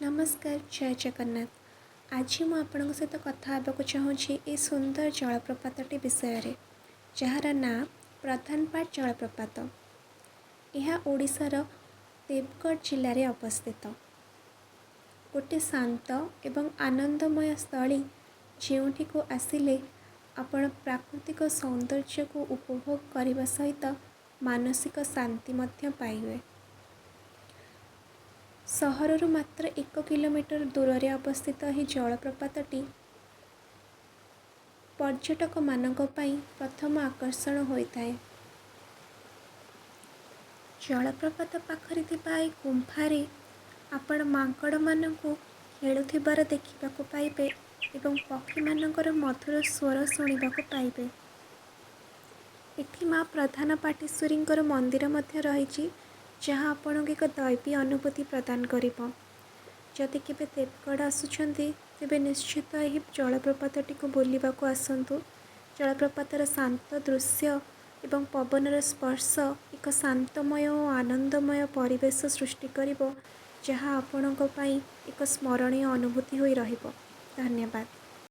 ନମସ୍କାର, ଜୟ ଜଗନ୍ନାଥ। ଆଜି ମୁଁ ଆପଣଙ୍କ ସହିତ କଥା ହେବାକୁ ଚାହୁଁଛି ଏହି ସୁନ୍ଦର ଜଳପ୍ରପାତଟି ବିଷୟରେ, ଯାହାର ନାଁ ପ୍ରଧାନପାଟ ଜଳପ୍ରପାତ। ଏହା ଓଡ଼ିଶାର ଦେବଗଡ଼ ଜିଲ୍ଲାରେ ଅବସ୍ଥିତ। ଗୋଟେ ଶାନ୍ତ ଏବଂ ଆନନ୍ଦମୟ ସ୍ଥଳୀ, ଯେଉଁଠିକୁ ଆସିଲେ ଆପଣ ପ୍ରାକୃତିକ ସୌନ୍ଦର୍ଯ୍ୟକୁ ଉପଭୋଗ କରିବା ସହିତ ମାନସିକ ଶାନ୍ତି ମଧ୍ୟ ପାଇବେ। ସହରରୁ ମାତ୍ର 1 କିଲୋମିଟର ଦୂରରେ ଅବସ୍ଥିତ ଏହି ଜଳପ୍ରପାତଟି ପର୍ଯ୍ୟଟକମାନଙ୍କ ପାଇଁ ପ୍ରଥମ ଆକର୍ଷଣ ହୋଇଥାଏ। ଜଳପ୍ରପାତ ପାଖରେ ଥିବା ଏହି ଗୁମ୍ଫାରେ ଆପଣ ମାଙ୍କଡ଼ମାନଙ୍କୁ ଖେଳୁଥିବାର ଦେଖିବାକୁ ପାଇବେ ଏବଂ ପକ୍ଷୀମାନଙ୍କର ମଧୁର ସ୍ୱର ଶୁଣିବାକୁ ପାଇବେ। ଏଠି ମା ପ୍ରଧାନ ପାଟେଶ୍ୱରୀଙ୍କର ମନ୍ଦିର ମଧ୍ୟ ରହିଛି, ଯାହା ଆପଣଙ୍କୁ ଏକ ଦୈବୀ ଅନୁଭୂତି ପ୍ରଦାନ କରିବ। ଯଦି କେବେ ଦେବଗଡ଼ ଆସୁଛନ୍ତି, ତେବେ ନିଶ୍ଚିତ ଏହି ଜଳପ୍ରପାତଟିକୁ ବୁଲିବାକୁ ଆସନ୍ତୁ। ଜଳପ୍ରପାତର ଶାନ୍ତ ଦୃଶ୍ୟ ଏବଂ ପବନର ସ୍ପର୍ଶ ଏକ ଶାନ୍ତମୟ ଓ ଆନନ୍ଦମୟ ପରିବେଶ ସୃଷ୍ଟି କରିବ, ଯାହା ଆପଣଙ୍କ ପାଇଁ ଏକ ସ୍ମରଣୀୟ ଅନୁଭୂତି ହୋଇ ରହିବ। ଧନ୍ୟବାଦ।